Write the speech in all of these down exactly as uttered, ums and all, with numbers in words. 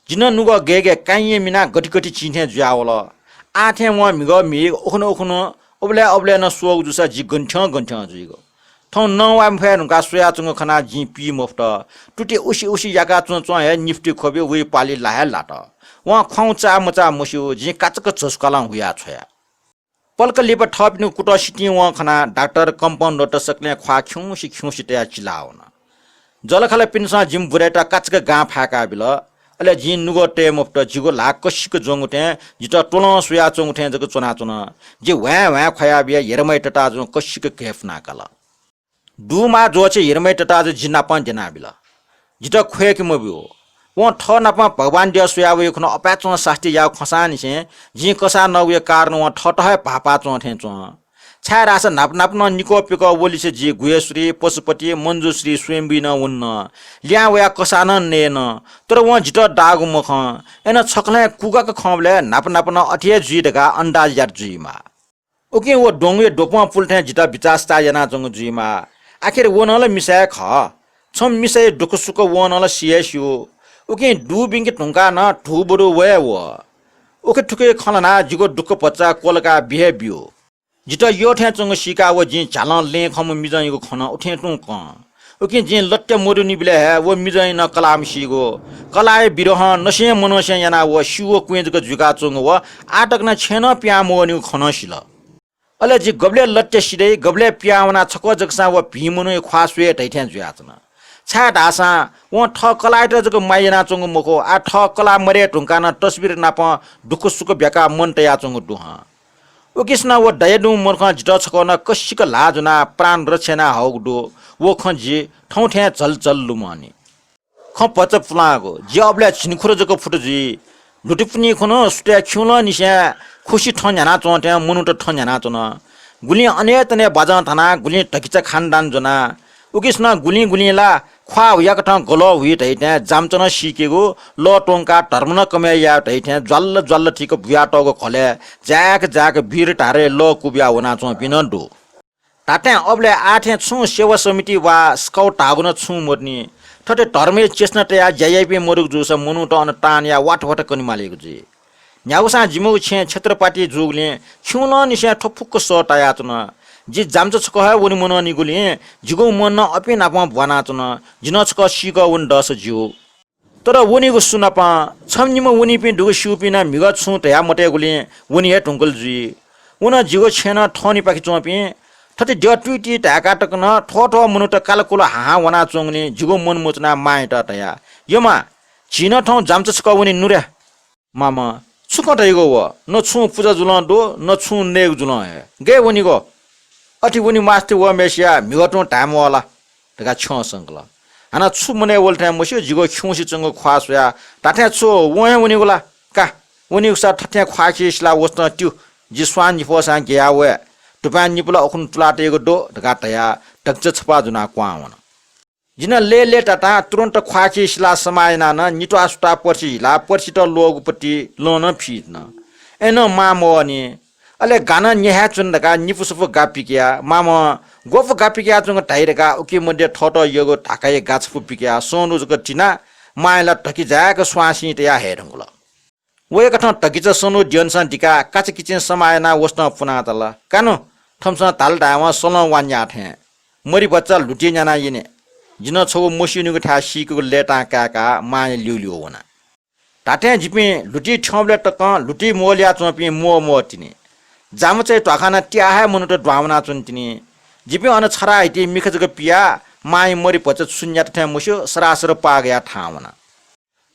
जिं नं नुगः गय् गय् काइँया मिनाः गति गति चिं थें जुयावल। आः थें वं म्हिगः म्हिगः उखुन्हु उखुन्हु अबलय् अबलय् नं स्वःगु जूसा जि गन थ्यं गन थ्यं जुइगु। थौं नं वाये मफये धुंकाः स्वयाच्वंगु खनाः जिं पी मफुत। तुति उसि उसि याका च्वं च्वं हे निफुति ख्वबि वइ पालि ला हे लात। वं ख्वाउँ चाःमचाः मस्यू, जिं काचाक्क झसुकालं हुया छ्वया। पलख लिपा थःपिनिगु कुतः सितिं वं खनाः डाक्टर, कम्पाउन्डरत सकलें ख्वाः खिउँसे खिउँसे तयाः चिलाः वन। जःलाखःलापिन्सं जिमि बुराइत काचाक्क गां फाय्‌का बिल। अले जिं नुगः तये मफुत, जिगु ल्हाः कसिक ज्वंगु थें, जितः त्वलं स्वयाच्वंगु थें जक च्वनाच्वन। जि ह्वाँय् ह्वाँय् ख्वया बियाः हेरमाइ तताजुं कसिक घय्‌पुना काल। दुमाः ज्वःछि हेरमाइ तताजु जि नापं द्यनाबिल। जितः ख्वय्‌के मब्यू। वं थः नापं भगवान द्यः स्वयाः वइगु खनाः अपाय्‌चं सास्ती याःगु खंसांनिसें जिं कसाः नःगुया कारण वं थःत हे भाःपाः च्वं थें च्वं। छाय्‌धाःसा न्हापा न्हापा नं निकः प्यकः वलिसे जि गुह्येश्वरी, पशुपति, मञ्जुश्री स्वयम्भुइ नं वन्न। लिहां वयाः कसाः नं नयेन। तर वं जितः दाःगु मखं। अय्‌नं छकलं हे कुगाक खंबलय् न्हापा न्हापा नं अथे हे जुइ धकाः अन्दाज यात जुइमाः। उकिं व द्वंगुया द्वपं पुल थें जितः बिचाः सचाः यानाच्वंगु जुइमाः। आखिर व नं ला मिसा हे खः। छम्ह मिसाया दुःखसुख वं नं ला सि हे स्यू। उकिं दुबिंके धुंकाः नं धुबुरु वये वः। उखेथुखे खँ ल्हानाः जिगु दुःख भचा क्वलकाः बी हे ब्यू। जितः यःथें च्वंगु सीकाः व जिं झ्यालं लँय् खंम्ह मिजंयागु खँ नं उथें तुं कं। उकिं जिं लत्या मदुनिबलय् हे व मिजंया नं कलाः मसीगु। कलाःया विरहं नसें मनसें यानाः व स्यू व क्वँय् जक जुइकाच्वंगु व आः तक नं छेँय् नं पिहां मवनीगु खँ नं सिल। अले जि गबलय् लत्या सिधइ, गबलय् पिहां वनाः छकः जकसां व भिं मनूया ख्वाः स्वये धइथें जुयाच्वन। छाय्‌धाःसा वं थः कलाःयात जक माया यानाच्वंगु मखु, आः थः कलाः मदये धुंकाः नं तस्बिर नाप दुःखसुख ब्याकाः मन तयाच्वंगु दु हं। उकिसनं व दयादुम्ह मनुखं जितः छकः नं कसिक ल्हाः ज्वनाः प्राण रक्षा याना हःगु दु। व खँ जि थौं थें झलझल लुमंनि। खँ भचा पुलांगु। जि अबलय् झिंखुदँ जक फुत जुइ। ल्हुतिपुन्हि खुन्हु सुथय् खिउँलंनिसें खुसि थँ न्ह्यानाच्वं थें मनूत थँ न्ह्यानाच्वन। गुलिं अनय्‌तनय् बाजं थानाः गुलिं धकिचा खानदान ज्वनाः। उकिसनं गुलिं गुलिं ला ख्वाः हुयाकथं गलः हुइ धइथें जामचा नं सीकेगु, लः त्वंकाः धर्म नं कमय् याये धइथें ज्वाल्ल ज्वाल्ल थीक बुयातःगु घलय् जाय्‌क जाय्‌क वीर धारय् लः कुबिया वनाच्वंपिं नं दु। धात्थें अबलय् आः थें छुं सेवा समिति वा स्काउट धाःगु नं छुं मदुनि। थथे धर्मया चेष्टा तयाः ज्या याइपिं मदुगु जूसा मनूत अन तानया वात वात कनेमालीगु जुइ। न्ह्यागुसां जिमिगु छेँ क्षेत्रपाटी जूगुलिं खिउँलंनिसें थ्व फुक्क सः तायाच्वन। जि जामचा छकः हे वने मनंनिगुलिं जिगु मन नं अपिं नाप ब्वानाच्वन। जि नं छकः सीकः वने दःसा ज्यू। तर वनीगु सु नाप? छम्ह निम्ह वनीपिं दुगु स्यूपिं नं म्हिगः छुं धया मतयेगुलिं वने हे धुंकल जुइ। व नं जिगु छेँनं थःनिपाखे च्वंपिं। थथे द्यः तुइति धाय्‌का तक नं थ्वः थ्वः मनूत कालकुल हाहां वनाच्वंगुलिं जिगु मन मचुनाः मांयात धया, "यःमां, झी नं थौं जामचा छकः वने नु रे।" "मामं, छु खँ धइगु व? न छुं पुजा जुलं दु, न छुं नयेगु जुलं हे। गय् वनीगु? अथे वने मास्ति वःम्हय्‌सिया म्हिगः तुं धाये म्वाः ला?" धकाः छ्यं संकल। हानं छु मनय् वल थें मस्यू, जिगु खिउँसे च्वंगु ख्वाः स्वयाः, "धात्थें छु, वं हे वनीगु ला? का, वनीगुसा थथें ख्वाःखि सिलाः वसतं त्यु। जि स्वां निफःसां ग्यया वये। दुपाँय् निपु ला उखुन्हु तुलातयागु दु," धकाः धयाः धकिचा छपाः ज्वनाः क्वहां वन। जि नं लय्‌लय्‌तातां तुरुन्त ख्वाःखि सिलाः समाः यानाः नं नित्वाः सुताः पर्सि हिलाः पर्सित ल्वःगु पति लं नं फिधन। अय्‌नं मां मवःनि। अले गा नं न्याहाय् च्वन धकाः निपु सफू गा पिकया। मामं, "ग्वपु गा पिकयाच्वंगु धाइ?" धकाः उकी मध्ये थःत यःगु धाकाया गा छपु पिकयाः सनु जक तिनाः मांया ला धकिजाय्‌क स्वांसिं तयाः हये धुंकल। वय्‌कथं धकिचा सनु द्यःनिसें दिकाः काचाकिचिं समाः यानाः वसतं पुनातल। "का नु, थःम्हसं धाल धायेवं सलं वा न्याः थें। मरि भचा ल्हुतिइ न्यानाः यने।" जि नं छगू मस्यूनिगु थाय् सीकेगु लय्‌तां काय्‌काः मांया ल्यूल्यू वना। धात्थें जिपिं ल्हुतिइ थ्यंबलय् तकं ल्हुतिइ म्वःल्हुयाच्वंपिं म्वः म्वः तिनि। जामचाया ध्वाखां नं त्याहाय् मनूत दुहां वनाच्वन तिनि। जिपिं अन छराः हितिइ मिखा जक पियाः मांया मरि भचा छु न्यात थें मस्यू, सरासर पाः गयाः थाहां वना।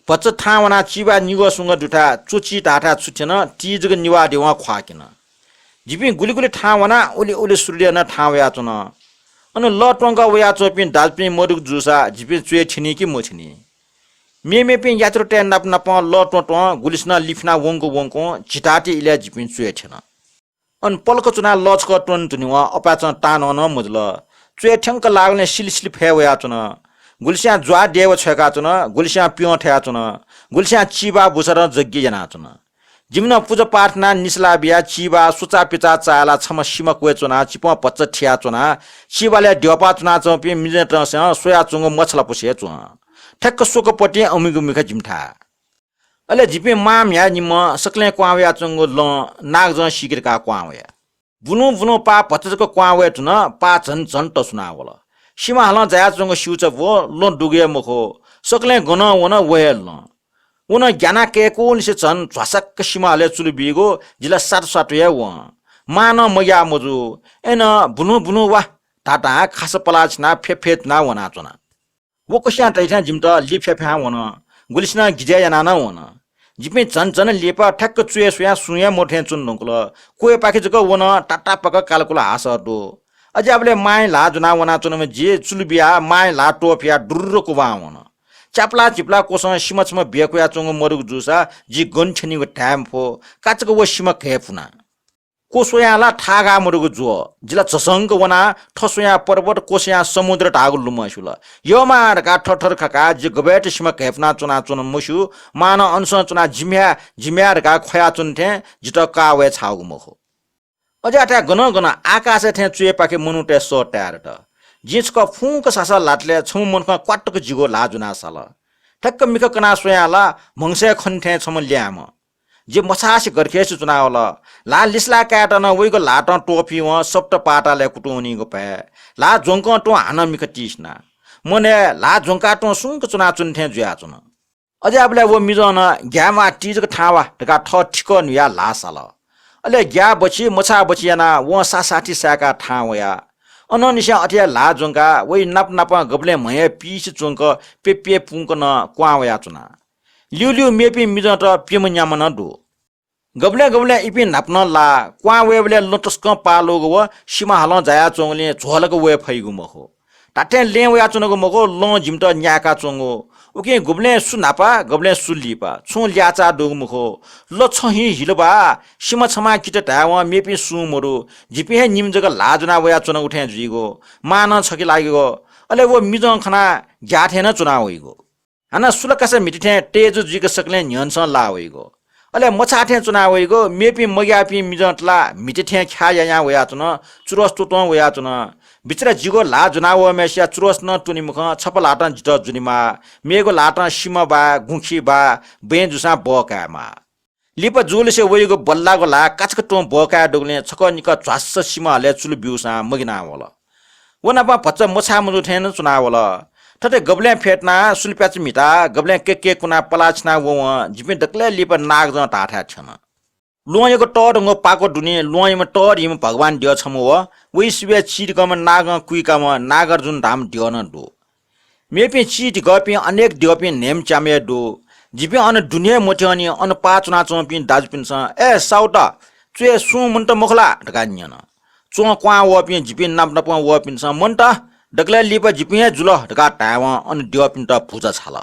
भचा थाहां वनाः चिबाय् निगः स्वंगः दुथाय् च्वचि धाःथाय् छु थ्यन, ति जक निवाः देवं ख्वाःक्यन। जिपिं गुलि गुलि थाहां वना, उलि उलि सूर्योदय नं थाहां वयाच्वन। अन लः त्वंकः वयाच्वंपिं दाजुपिं मदुगु जूसा जिपिं च्वय् थ्यनी कि मथ्यनी? मेमेपिं यात्रुतय् नाप नापं लः त्वँ त्वँ गुलिसिनं लिफिना वंकु वंकुं झिताःति इलय् जिपिं च्वय् थ्यन। अन पलख च्वनाः लः छकः त्वने धुनेवं अपाय्‌चं तानं नं मजुल। च्वय् थ्यंक लाःगुलिं सिलि सिलि फय् वयाच्वन। गुलिस्यां ज्वाः देवा छ्वय्‌काच्वन, गुलिस्यां प्यं थयाच्वन, गुलिस्यां चिबाः बुसारं जग्गी यानाच्वन। जिमिसं पुजा पाठ यानाः निसलाः बियाः चिबाः सुचाः पिचाः चाय्‌लाः छम्ह सिमा क्वय् च्वनाः चिपं भचा थियाच्वनाः चिबालय् द्यःपाः च्वनाच्वंपिं मिजंतय्‌सं स्वयाच्वंगु मछालापुसे च्वं। ठ्याक्क स्वकपतिं अमिगु मिखा जिमिथाय्। अले जिपिं मां म्ह्याय् निम्ह सकलें क्वहां वयाच्वंगु लँ नागजं सीके धकाः क्वहां वया। बुलुं बुलुं पाः भचा जक क्वहां वये धुन, पाः झन झन तसुना वल। सिमा हलं जायाच्वंगु स्यूचा ब्व लँ दुगु हे मखु। सकलें गनं वन व हे लँ। व नं ग्यानाः कय्‌कुंनिसें झन झ्वासाक्क सिमा हलय् चुलु बीगु जिला सातु सातु हे वं। मां नं मग्याः मजू। अय्‌नं बुलुं बुलुं वा धाधां खासा पलाः छिनाः फ्यफ्यतुना वनाच्वना। व कसियां तइथें जिमित लिफ्याफ्यां वन। गुलिसिनं गिजय् यानाः नं वन। जिपिं झन झन लिपा ठ्याक्क च्वय् स्वयां सुं हे मदु थें च्वने धुंकल। क्वय्‌पाखे जक वन तातापाक कालकुल हासः दु। अज्याःबलय् मांया ल्हाः ज्वनाः वनाच्वनाम्ह जि चुलु बियाः मांया ल्हाः त्वःफियाः दुर्र क्वबां वन। च्यापला चिपला क्वसं सिमा छम्ह बेकुयाच्वंगु मदुगु जूसा जि गन थ्यनीगु धाये मफु। काचाक्क व सिमा घय्‌पुना। क्वस्वयां ला थाःगाः मदुगु ज्वः। जिला झसंक वनाः थ्व स्वयां पर्वत, क्वस्वयां समुद्र धाःगु लुमं स्युल। यःमाः धकाः थरथर खकाः जि गबय्‌त सिमा घय्‌पुना च्वनाच्वन मस्यू। मां नं अनसं च्वनाः जिम्ह्याय्, जिम्ह्याय् धकाः ख्वयाच्वन थें जितः काः वये छाःगु मखु। अज्याःथाय् गनं गनं आकाशय् थें च्वय्‌पाखे मनूतय् सः ताये दत। जिं छकः फुंक सासः ल्हातले छम्ह मनुखं क्वातुक जिगु ल्हाः ज्वनाः साल। ठ्याक्क मिखा कनाः स्वयां ला म्हगसय् खनी थें छम्ह ल्याय्म्ह। जि मछासे गथे खय्‌से च्वनावल। ल्हाः लिसलाः कायेत नं वइगु ल्हातं त्वःफिवं सप्त पातालय् कुतुं वनीगु भय। ल्हाः ज्वंकं तुं हानं मिखा तिसिना। मनय् ल्हाः ज्वंकाः तुं सुंक च्वनाच्वने थें जुयाच्वन। अज्याःबलय् व मिजं नं ग्यायेमाः ति जक थाहां वा धकाः थः थिकः न्हुयाः ल्हाः साल। अले ग्याः बछि, मछाः बछि यानाः वं सासाथि साय्‌काः थाहां वया। अनंनिसें अथे हे ल्हाः ज्वंकाः वइ नाप नापं गबलें म्हय् पिसे च्वंक प्यप्यपुंक नं क्वहां वयाच्वना। ल्यूल्यू मेपिं मिजंत प्यम्ह न्याम्ह नं दु। गबलें गबलें इपिं न्हापा नं लाः। क्वहां वयेबलय् लँ तसकं पाः लूगु व सिमा हालं जायाच्वंगुलिं झ्वलक वये फइगु मखु। धात्थें लँय् वयाच्वनागु मखु, लँ जिमित न्याय्‌काच्वंगु। उकिं गुबलें सु न्हापा, गबलें सु लिपा, छुं ल्याःचाः दुगु मखु। लँ छहिं हिल बा, सिमा छमां कित धायेवं मेपिं सुं मदु। जिपिं हे निम्ह जक ल्हाः ज्वनाः वयाच्वनागु थें जुइगु। मां नं छखे लागिगु। अले व मिजं खनाः ग्याः थें नं च्वना वइगु। हानं सुलाकासा म्हिति थें तेजु जुइक सकलें न्ह्यःनेसं लाः वइगु। अले मछाः थें च्वना वइगु, मेपिं मग्याःपिं मिजंत ला म्हिति थें ख्याः यायां वयाच्वन, चुरस त्वत्वं वयाच्वन। बिचरा जिगु ल्हाः ज्वना वःम्हय्‌सिया चुरस नं त्वने मखं, छपा ल्हातं जितः ज्वनेमाः, मेगु ल्हातं सिमा बाय्, गुँखि बाय्, बँय् जूसां बः कायेमाः। लिपा जूलिसे वइगु बल्लाःगु ल्हाः काचाक्क तुं बः काये दुगुलिं छकः निकः झ्वास्स सिमा हलय् चुलु ब्यूसां मगिना वल। व नाप भचा मछाः मजू थें नं च्वना वल। थथे गबलें फ्यतुनाः सुलुप्याचा म्हिताः गबलें कय्‌कय्‌कुनाः पलाः छिना ववं जिपिं दकलय् लिपा नागजं धाःथाय् थ्यन। ल्वहंयागु तःधंगु पाको दुने ल्वहंयाम्ह तःधिम्ह भगवान द्यः छम्ह व वइ सिबय् चिधिकःम्ह नागं कुइकाम्ह नागार्जुन धाःम्ह द्यः नं दु। मेपिं चिधिकःपिं अनेक द्यःपिं न्हय्‌म्ह च्याम्ह हे दु। जिपिं अन दुने हे मथ्यंनि, अन पाः च्वनाच्वंपिं दाजुपिन्सं, "ए साउत, च्वय् सुं मन्त मखु ला?" धकाः न्यन। च्वं क्वहां वःपिं जिपिं नाप नापं वःपिन्सं, "मन्त, दकलय् लिपा जिपिं हे जुल" धकाः धायेवं अन द्यःपिन्त भुजा छाल।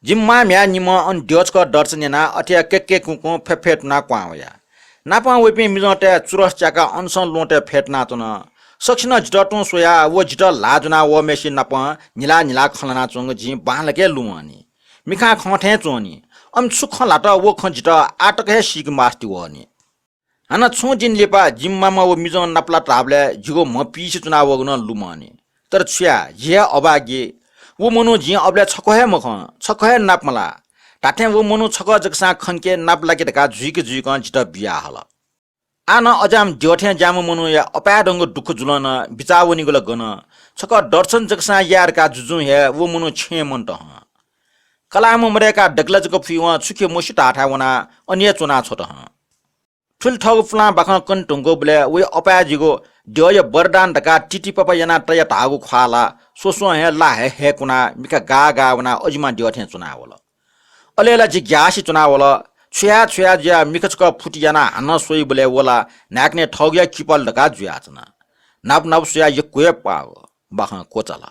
जिमि मां म्ह्याय् निम्हं अन द्यः छकः दर्शन यानाः अथे हे कय्‌कय्‌कुकुं फ्यफ्यतुनाः क्वहां वया। नापं वइपिं मिजंतय् चुरस च्याकाः अनसं ल्वहंतय् फ्यतुनाच्वन। सकसिनं जितः तुं स्वयाः व जितः ल्हाः ज्वना वःम्हय्‌सित नापं न्हिला न्हिला खँ ल्हानाच्वंगु जिं बांलाक हे लुमंनि। मिखां खं थें च्वंनि। अन छु खँ ल्हात व खँ जितः आः तक हे सीके मास्ति वःनि। हानं छुं दिं लिपा जिमि मामा व मिजं नापलात धाःबलय् जिगु म्ह पिसे च्वना वःगु नं लुमंनि। तर छु याये, जि हे अभागी। व मनू जिं अबलय् छकः हे मखं, छकः हे नाप मलाः। धात्थें व मनू छकः जकसां खंके नाप लाके धकाः जुइक जुइकं जितः बियाहल। आः नं अज्याःम्ह द्यः थें ज्याःम्ह मनूया अपाय्‌धंगु दुःख जुलं नं बिचाः वनीगु ला गन? छकः दर्शन जकसां याये धकाः जुजुं हे व मनू छेँय् मन्त हं। कलाःम्ह मदय्‌काः दकलय् जक फुइवं छुखे मस्यू धाःथाय् वनाः अन हे च्वना छ्वत हं। थुलि थःगु पुलां बाखं कने धुंकूबलय् वइ अपाय् जिगु द्यःया वरदान धकाः तितिपापा यानाः तया धाःगु ख्वाः ला स्वस्वं हे ला हय् हय् कुनाः मिखा गाः गाः वनाः अजिमा द्यः थें च्वना वल। अले ला जि ग्यासे च्वना वल। छु याये छु याये जुयाः मिखा छकः फुति यानाः हानं स्वइबलय् व ला न्हाय्‌कनय् थःगुया किपल धकाः जुयाच्वन। न्हापा न्हापा स्वयाः यक्व हे पाः बाखं क्वचाल।